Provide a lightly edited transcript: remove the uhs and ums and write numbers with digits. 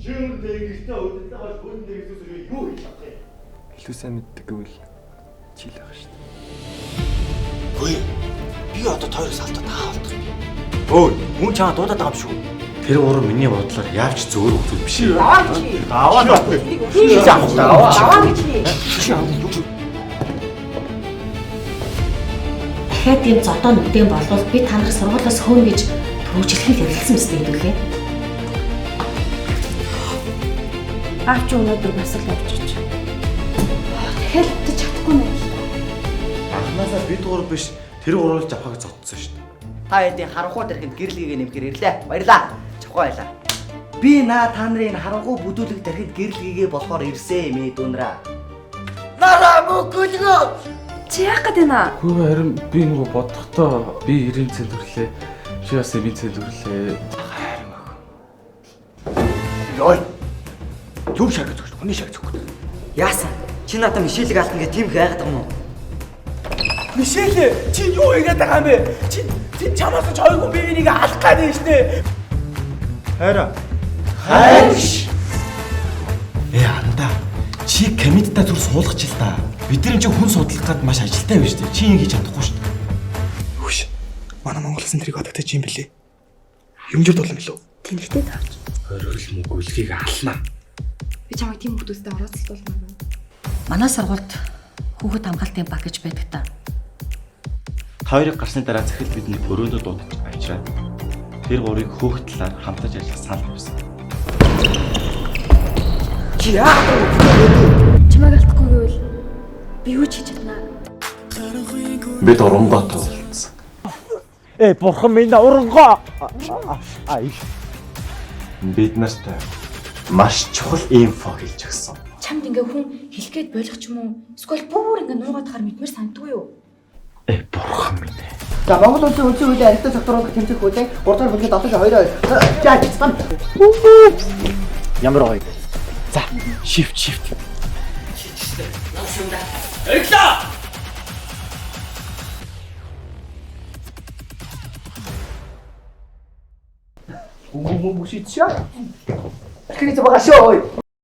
Чи өөр тэгээ гэртээ өдөртөө гүн дээр Иесусээ юу хийж чадах юм? Илүү сайн мэддэг гэвэл чи л байх шүү дээ. Хөөе. Би одоо тойроос алдаад таалдах юм. Өө, хүн чамаа дуудаад байгаа юм шүү. Тэр гурав миний бодлоор яавч зөөр хүмүүс биш. Аваа. Аваа. Аваа. Дахиад ийм зодоо нүдэн болвол би та нарыг сургуулиас хөөн гэж түрүүжлэхийг ярилцсан мэт хэдүүлээ. Аав чи өнөөдөр бас л явж чиж. Дахиад үтэж чадахгүй юм л та. Анхнаасаа бид гурав биш, тэр гурвал жавхаг зодсон шүү дээ. Та хэдийн харанхуй дэргэнд гэрлэгээ нэмэхээр ирлээ. Баярлаа. Чавхаа байлаа. Би наа та нарын энэ харанхуй бүдүүлэг дэргэнд гэрлэгээ болохоор ирсэн юм ээ дүүнраа. Нараа мөнгөлгөө. Чи яах гээд байна? Үгүй харин би нөгөө бодохдоо би 90 цент төрлөө. Чи бас 90 цент төрлөө. Харин ах. Йой. Зүв шаг зөгч, хүний шаг зөгч. Яасан? Чи надад Мишелийг алдна гэх тийм их айгаад байгаа юм уу? Мишель чи юу хийгээд байгаа юм бэ? Чи чи чамаас ч хоёр хүн бие биенийг алах гээд байна шүү дээ. Хайраа. Хайр. Э анда. Чи комедита зүр суулгач л та. Бид нар чи хүн судлах гад маш ажилтай байна шүү дээ. Чи ингэ хийж чадахгүй шүү дээ. Хөш. Манай Монгол улсын тэрийг одогтой чи юм бэлээ. Юмжир дулан билүү? Тэнэгтэй тавч. Хоригл мөгөөлгийг ална. Би чамайг тийм хүмүүстэй орооцолдуулмаар байна. Манай сургуульд хүүхэд хамгаалтын баг гэж байдаг та. Та хоёрыг гарсны дараа захирал бидний өрөөндөө дуудаж авчираад тэр гурыг хөөх талаар хамтарч ажиллах санал тавьсан. Чи яагаад вэ? Чамайг алдахгүй гэвэл би юу ч хийж чаднаа. Бид урангоотой уулзсан. Э, бурхан минь урангоо. Аа. Бид нартай маш чухал инфо хэлж өгсөн. Чамд ингээ хүн хэлэх гээд болох ч юм уу? Эсвэл бүр ингээ нуугаад хаар мэдмэр сандгүй юу? Э бурхан минь. За Монгол улсын үндсэн хуулийн архитектур тогтворог тэмцэх хуулийн 3 дугаар бүлгийн 72 За жицсан. Ямар гоё. За, shift shift. Эглаа. Мөнгө шийдшээ. Тэрхээ байгаа шүү.